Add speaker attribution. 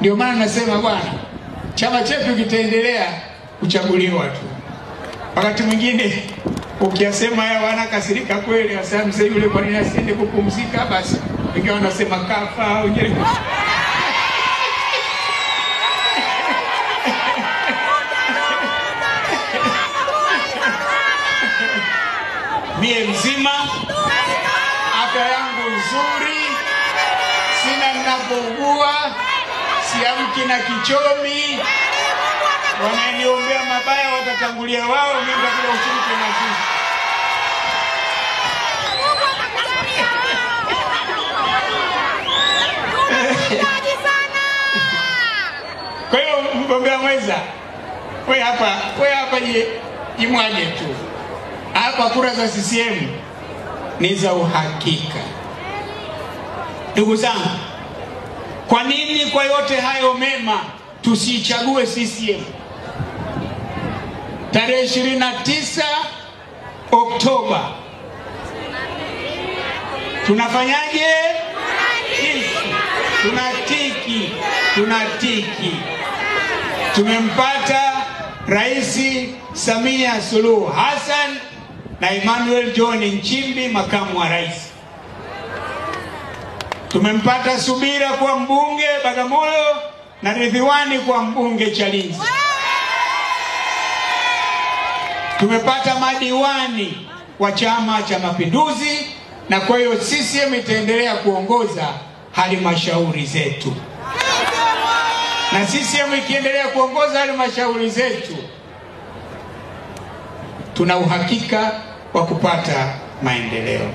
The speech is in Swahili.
Speaker 1: Ndio maana nasema bwana, chama chetu kitaendelea kuchaguliwa tu. Wakati mwingine ukiyasema haya wanakasirika kweli, wasema mzee yule kwa nini asiende kupumzika? Basi wengine wanasema kafa, wengine mie mzima, afya yangu nzuri, sina ninapougua, siamki na kichomi. Wananiombea mabaya watatangulia wao, mimi nitakuja kushiriki na sisi. Kwa hiyo mgombea mwenza, wewe hapa jimwaje tu. Hapa kura za CCM ni za uhakika. Ndugu zangu, kwa nini kwa yote hayo mema tusichague CCM? Tarehe 29 Oktoba tunafanyaje? Tunatiki, tunatiki. Tumempata Rais Samia Suluhu Hassan na Emmanuel John Nchimbi makamu wa rais. Tumempata Subira kwa mbunge Bagamoyo na Ridhiwani kwa mbunge Chalinze. Tumepata madiwani wa Chama cha Mapinduzi, na kwa hiyo CCM itaendelea kuongoza halmashauri zetu. Na CCM ikiendelea kuongoza halmashauri zetu, tuna uhakika wa kupata maendeleo.